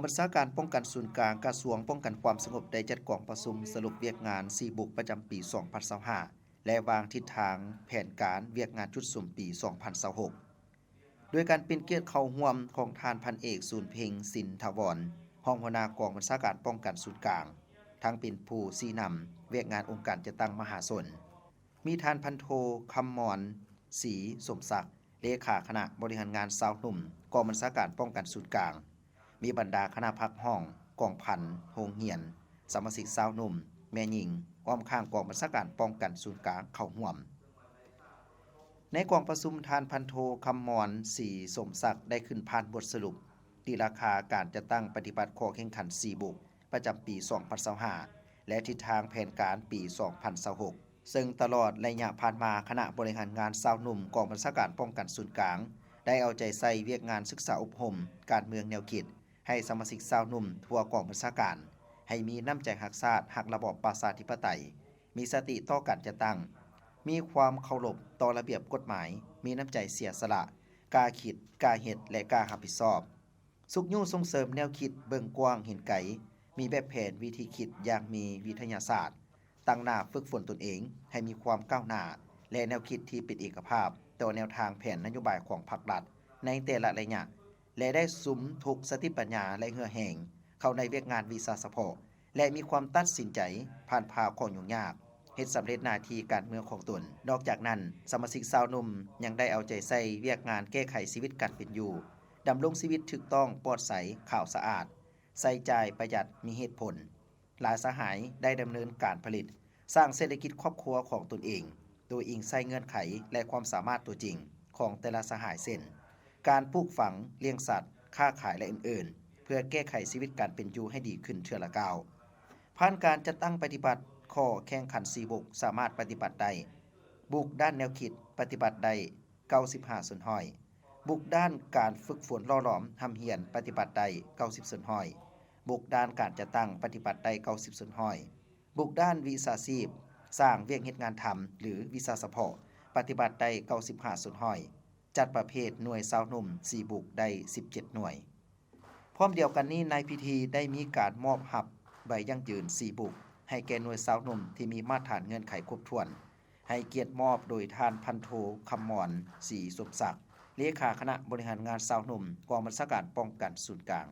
ບັນຊາການປ້ອງກັນສູນກາງ ກະຊວງປ້ອງກັນຄວາມສະຫງົບ ໄດ້ຈັດກອງປະຊຸມສະຫຼຸບວຽກງານສີ່ບຸກປະຈຳປີສອງພັນຊາວຫ້າ ແລະ ວາງທິດທາງແຜນການວຽກງານຈຸດສຸມປີສອງພັນຊາວຫົກ ໂດຍການເປັນກຽດເຂົ້າຮ່ວມຂອງທ່ານພັນເອກ ສູນເພັງ ສິນຖາວອນ ຮອງຫົວໜ້າກອງບັນຊາການປ້ອງກັນສູນກາງ, ທັງເປັນຜູ້ຊີ້ນຳວຽກງານອົງການຈັດຕັ້ງມະຫາຊົນ, ມີທ່ານພັນໂທ ຄຳມອນ ສີສົມສັກ ເລຂາຄະນະບໍລິຫານງານຊາວໜຸ່ມກອງບັນຊາການປ້ອງກັນສູນກາງ, ມີບັນດາຄະນະພັກຫ້ອງ, ກອງພັນ, ໂຮງຮຽນ, ສະມາຊິກຊາວໜຸ່ມ, ແມ່ຍິງ, ອ້ອມຂ້າງກອງບັນຊາການປ້ອງກັນສູນກາງເຂົ້າຮ່ວມ. ໃນກອງປະຊຸມ, ທ່ານພັນໂທ ຄຳມອນ ສີສົມສັກ ໄດ້ຂຶ້ນຜ່ານບົດສະຫຼຸບຕີລາຄາການຈັດຕັ້ງປະຕິບັດຂໍ້ແຂ່ງຂັນສີ່ບຸກ ປະຈຳປີສອງພັນຊາວຫ້າ ແລະ ທິດທາງແຜນການປີສອງພັນຊາວຫົກ ເຊິ່ງຕະຫຼອດໄລຍະຜ່ານມາ, ຄະນະບໍລິຫານງານຊາວໜຸ່ມກອງບັນຊາການປ້ອງກັນສູນກາງ ໄດ້ເອົາໃຈໃສ່ວຽກງານສຶກສາອົບຮົມການເມືອງແນວຄິດ ໃຫ້ສະມາຊິກຊາວໜຸ່ມທົ່ວກອງບັນຊາການ ໃຫ້ມີນ້ຳໃຈຮັກຊາດ, ຮັກລະບອບປະຊາທິປະໄຕ, ມີສະຕິຕໍ່ການຈັດຕັ້ງ, ມີຄວາມເຄົາລົບຕໍ່ລະບຽບກົດໝາຍ, ມີນ້ຳໃຈເສຍສະຫຼະ, ກ້າຄິດ, ກ້າເຮັດ ແລະ ກ້າຮັບຜິດຊອບ. ຊຸກຍູ້ສົ່ງເສີມແນວຄິດເບິ່ງກວ້າງເຫັນໄກ, ມີແບບແຜນວິທີຄິດຢ່າງມີວິທະຍາສາດ, ຕັ້ງໜ້າຝຶກຝົນຕົນເອງໃຫ້ມີຄວາມກ້າວໜ້າ ແລະ ແນວຄິດທີ່ເປັນເອກະພາບຕໍ່ແນວທາງແຜນນະໂຍບາຍຂອງພັກລັດໃນແຕ່ລະໄລຍະ ແລະ ໄດ້ສຸມທຸກສະຕິປັນຍາ ແລະ ເຫື່ອແຮງເຂົ້າໃນວຽກງານວິຊາສະເພາະ ແລະ ມີຄວາມຕັດສິນໃຈຜ່ານຜ່າຂໍ້ຫຍຸ້ງຍາກ, ເຮັດສຳເລັດໜ້າທີ່ການເມືອງຂອງຕົນ. ນອກຈາກນັ້ນ, ສະມາຊິກຊາວໜຸ່ມຍັງໄດ້ເອົາໃຈໃສ່ວຽກງານແກ້ໄຂຊີວິດການເປັນຢູ່, ດຳລົງຊີວິດຖືກຕ້ອງ, ປອດໃສ, ຂາວສະອາດ, ໃຊ້ຈ່າຍປະຢັດ, ມີເຫດຜົນ. ຫຼາຍສະຫາຍໄດ້ດຳເນີນການຜະລິດ, ສ້າງເສດຖະກິດຄອບຄົວຂອງຕົນເອງ ໂດຍອີງໃສ່ເງື່ອນໄຂ ແລະ ຄວາມສາມາດຕົວຈິງຂອງແຕ່ລະສະຫາຍ ເຊັ່ນ ການປູກຝັງ, ລ້ຽງສັດ, ຄ້າຂາຍ ແລະ ອື່ນໆ ເພື່ອແກ້ໄຂຊີວິດການເປັນຢູ່ໃຫ້ດີຂຶ້ນເທື່ອລະກ້າວ. ຜ່ານການຈັດຕັ້ງປະຕິບັດຂໍ້ແຂ່ງຂັນສີ່ບຸກ ສາມາດປະຕິບັດໄດ້, ບຸກດ້ານແນວຄິດປະຕິບັດໄດ້ ເກົ້າສິບຫ້າສ່ວນຮ້ອຍ, ບຸກດ້ານການຝຶກຝົນຫຼໍ່ຫຼອມຮ່ຳຮຽນປະຕິບັດໄດ້ ເກົ້າສິບສ່ວນຮ້ອຍ, ບຸກດ້ານການຈັດຕັ້ງປະຕິບັດໄດ້ ເກົ້າສິບສ່ວນຮ້ອຍ, ບຸກດ້ານວິຊາຊີບ, ສ້າງວຽກເຮັດງານທຳ ຫຼື ວິຊາສະເພາະ ປະຕິບັດໄດ້ ເກົ້າສິບຫ້າສ່ວນຮ້ອຍ, ຈັດປະເພດໜ່ວຍຊາວໜຸ່ມສີ່ບຸກໄດ້ ສິບເຈັດໜ່ວຍ. ພ້ອມດຽວກັນນີ້, ໃນພິທີໄດ້ມີການມອບຮັບໃບຢັ້ງຢືນສີ່ບຸກ ໃຫ້ແກ່ໜ່ວຍຊາວໜຸ່ມທີ່ມີມາດຖານເງື່ອນໄຂຄົບຖ້ວນ, ໃຫ້ກຽດມອບໂດຍທ່ານພັນໂທ ຄຳມອນ ສີສົມສັກ ເລຂາຄະນະບໍລິຫານງານຊາວໜຸ່ມ ກອງບັນຊາການປ້ອງກັນສູນກາງ.